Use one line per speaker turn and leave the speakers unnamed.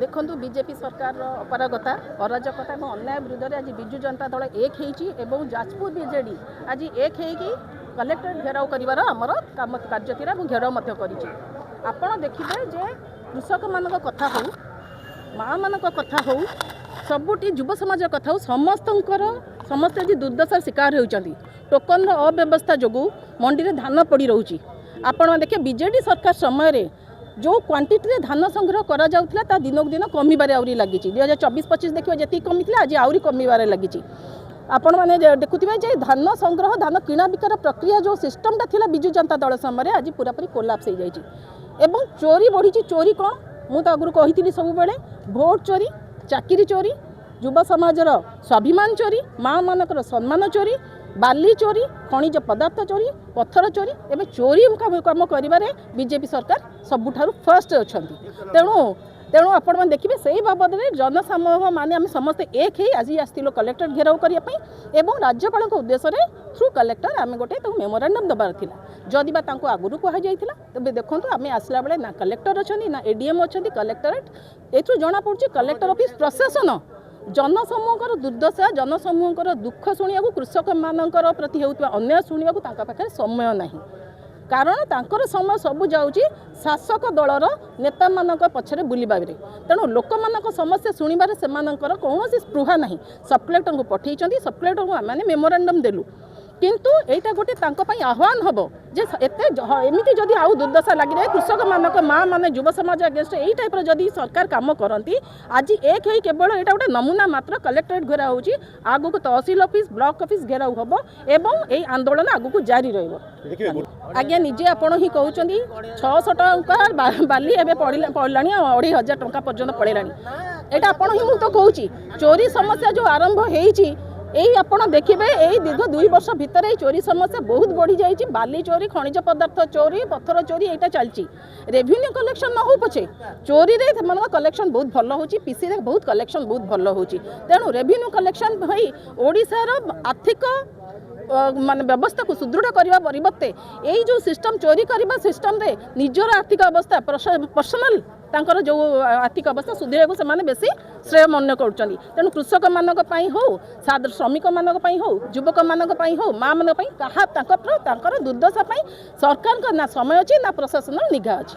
ଦେଖନ୍ତୁ, ବିଜେପି ସରକାରର ଅପାରଗତା, ଅରାଜକତା ଏବଂ ଅନ୍ୟାୟ ବିରୁଦ୍ଧରେ ଆଜି ବିଜୁ ଜନତା ଦଳ ଏକ ହେଇଛି ଏବଂ ଯାଜପୁର ବିଜେଡି ଆଜି ଏକ ହେଇକି କଲେକ୍ଟରେଟ୍ ଘେରାଉ କରିବାର ଆମର କାମ କାର୍ଯ୍ୟ ଥିଲା ଏବଂ ଘେରାଉ ମଧ୍ୟ କରିଛି। ଆପଣ ଦେଖିବେ ଯେ କୃଷକମାନଙ୍କ କଥା ହଉ, ମାଆମାନଙ୍କ କଥା ହଉ, ସବୁଠି ଯୁବ ସମାଜ କଥା ହଉ, ସମସ୍ତଙ୍କର ସମସ୍ତେ ଆଜି ଦୁର୍ଦ୍ଦଶାର ଶିକାର ହେଉଛନ୍ତି। ଟୋକନର ଅବ୍ୟବସ୍ଥା ଯୋଗୁଁ ମଣ୍ଡିରେ ଧାନ ପଡ଼ି ରହୁଛି। ଆପଣ ଦେଖିବେ, ବିଜେଡି ସରକାର ସମୟରେ ଯେଉଁ କ୍ୱାଣ୍ଟିଟିରେ ଧାନ ସଂଗ୍ରହ କରାଯାଉଥିଲା, ତା ଦିନକୁ ଦିନ କମିବାରେ ଆହୁରି ଲାଗିଛି। 2024-25 ଦେଖିବେ, ଯେତିକି କମିଥିଲା, ଆଜି ଆହୁରି କମିବାରେ ଲାଗିଛି। ଆପଣମାନେ ଦେଖୁଥିବେ ଯେ ଧାନ ସଂଗ୍ରହ, ଧାନ କିଣା ବିକାର ପ୍ରକ୍ରିୟା ଯେଉଁ ସିଷ୍ଟମଟା ଥିଲା ବିଜୁ ଜନତା ଦଳ ସମୟରେ, ଆଜି ପୁରାପୁରି କୋଲାପ୍ସ ହେଇଯାଇଛି ଏବଂ ଚୋରି ବଢ଼ିଛି। ଚୋରି କ'ଣ? ମୁଁ ତ ଆଗରୁ କହିଥିଲି ସବୁବେଳେ, ଭୋଟ ଚୋରି, ଚାକିରି ଚୋରି, ଯୁବ ସମାଜର ସ୍ୱାଭିମାନ ଚୋରି, ମା ମାନଙ୍କର ସମ୍ମାନ ଚୋରି, ବାଲି ଚୋରି, ଖଣିଜ ପଦାର୍ଥ ଚୋରି, ପଥର ଚୋରି। ଏବେ ଚୋରି କାମ କରିବାରେ ବିଜେପି ସରକାର ସବୁଠାରୁ ଫାର୍ଷ୍ଟ ଅଛନ୍ତି। ତେଣୁ ଆପଣମାନେ ଦେଖିବେ, ସେଇ ବାବଦରେ ଜନସମୂହ ମାନେ ଆମେ ସମସ୍ତେ ଏକ ହେଇ ଆଜି ଆସିଥିଲୁ କଲେକ୍ଟର ଘେରାଉ କରିବା ପାଇଁ ଏବଂ ରାଜ୍ୟପାଳଙ୍କ ଉଦ୍ଦେଶ୍ୟରେ ଥ୍ରୁ କଲେକ୍ଟର ଆମେ ଗୋଟେ ତାଙ୍କୁ ମେମୋରାଣ୍ଡମ୍ ଦେବାର ଥିଲା। ଯଦି ବା ତାଙ୍କୁ ଆଗରୁ କୁହାଯାଇଥିଲା, ତେବେ ଦେଖନ୍ତୁ, ଆମେ ଆସିଲା ବେଳେ ନା କଲେକ୍ଟର ଅଛନ୍ତି, ନା ଏଡିଏମ୍ ଅଛନ୍ତି କଲେକ୍ଟରେଟ୍। ଏଥିରୁ ଜଣାପଡ଼ୁଛି, କଲେକ୍ଟର ଅଫିସ୍, ପ୍ରଶାସନ ଜନସମୂହଙ୍କର ଦୁର୍ଦ୍ଦଶା, ଜନସମୂହଙ୍କର ଦୁଃଖ ଶୁଣିବାକୁ, କୃଷକମାନଙ୍କର ପ୍ରତି ହେଉଥିବା ଅନ୍ୟାୟ ଶୁଣିବାକୁ ତାଙ୍କ ପାଖରେ ସମୟ ନାହିଁ। କାରଣ ତାଙ୍କର ସମୟ ସବୁ ଯାଉଛି ଶାସକ ଦଳର ନେତାମାନଙ୍କ ପଛରେ ବୁଲିବାରେ। ତେଣୁ ଲୋକମାନଙ୍କ ସମସ୍ୟା ଶୁଣିବାରେ ସେମାନଙ୍କର କୌଣସି ସ୍ପୃହା ନାହିଁ। ସବ୍ କଲେକ୍ଟରଙ୍କୁ ପଠେଇଛନ୍ତି, ସବ୍ କଲେକ୍ଟରଙ୍କୁ ଆମେ ମେମୋରାଣ୍ଡମ୍ ଦେଲୁ। କିନ୍ତୁ ଏଇଟା ଗୋଟେ ତାଙ୍କ ପାଇଁ ଆହ୍ୱାନ ହେବ ଯେ ଏତେ ଏମିତି ଯଦି ଆଉ ଦୁର୍ଦ୍ଦଶା ଲାଗି ରହେ, କୃଷକମାନଙ୍କ, ମା ମାନେ, ଯୁବ ସମାଜ ଏଗେନଷ୍ଟ ଏଇ ଟାଇପ୍ର ଯଦି ସରକାର କାମ କରନ୍ତି, ଆଜି ଏକ ହେଇ କେବଳ ଏଇଟା ଗୋଟେ ନମୁନା ମାତ୍ର କଲେକ୍ଟରେଟ୍ ଘେରାଉ ହେଉଛି। ଆଗକୁ ତହସିଲ ଅଫିସ୍, ବ୍ଲକ ଅଫିସ୍ ଘେରାଉ ହେବ ଏବଂ ଏଇ ଆନ୍ଦୋଳନ ଆଗକୁ ଜାରି ରହିବ।
ଦେଖିବେ।
ଆଜ୍ଞା, ନିଜେ ଆପଣ ହିଁ କହୁଛନ୍ତି, 600 ଟଙ୍କା ବାଲି ଏବେ ପଡ଼ିଲାଣି ଆଉ 2500 ଟଙ୍କା ପର୍ଯ୍ୟନ୍ତ ପଳେଇଲାଣି। ଏଇଟା ଆପଣ ହିଁ, ମୁଁ ତ କହୁଛି, ଚୋରି ସମସ୍ୟା ଯେଉଁ ଆରମ୍ଭ ହେଇଛି, ଏଇ ଆପଣ ଦେଖିବେ, ଏଇ ଦୀର୍ଘ 2 ବର୍ଷ ଭିତରେ ଏଇ ଚୋରି ସମସ୍ୟା ବହୁତ ବଢ଼ିଯାଇଛି। ବାଲି ଚୋରି, ଖଣିଜ ପଦାର୍ଥ ଚୋରି, ପଥର ଚୋରି, ଏଇଟା ଚାଲିଛି। ରେଭିନ୍ୟୁ କଲେକ୍ସନ୍ ନ ହଉ ପଛେ, ଚୋରିରେ ସେମାନଙ୍କ କଲେକ୍ସନ୍ ବହୁତ ଭଲ ହେଉଛି। ପିସିରେ ବହୁତ କଲେକ୍ସନ୍ ବହୁତ ଭଲ ହେଉଛି। ତେଣୁ ରେଭିନ୍ୟୁ କଲେକ୍ସନ୍ ହୋଇ ଓଡ଼ିଶାର ଆର୍ଥିକ ମାନେ ବ୍ୟବସ୍ଥାକୁ ସୁଦୃଢ଼ କରିବା ପରିବର୍ତ୍ତେ ଏଇ ଯେଉଁ ସିଷ୍ଟମ୍, ଚୋରି କରିବା ସିଷ୍ଟମ୍ରେ ନିଜର ଆର୍ଥିକ ଅବସ୍ଥା, ପର୍ସନାଲ ତାଙ୍କର ଯେଉଁ ଆର୍ଥିକ ଅବସ୍ଥା ସୁଧୁରିବାକୁ ସେମାନେ ବେଶୀ ଶ୍ରେୟ ମନେ କରୁଛନ୍ତି। ତେଣୁ କୃଷକମାନଙ୍କ ପାଇଁ ହଉ, ଶ୍ରମିକମାନଙ୍କ ପାଇଁ ହଉ, ଯୁବକମାନଙ୍କ ପାଇଁ ହଉ, ମା ମାନଙ୍କ ପାଇଁ, କାହା ତାଙ୍କର ଦୁର୍ଦ୍ଦଶା ପାଇଁ ସରକାରଙ୍କ ନା ସମୟ ଅଛି, ନା ପ୍ରଶାସନର ନିଘା ଅଛି।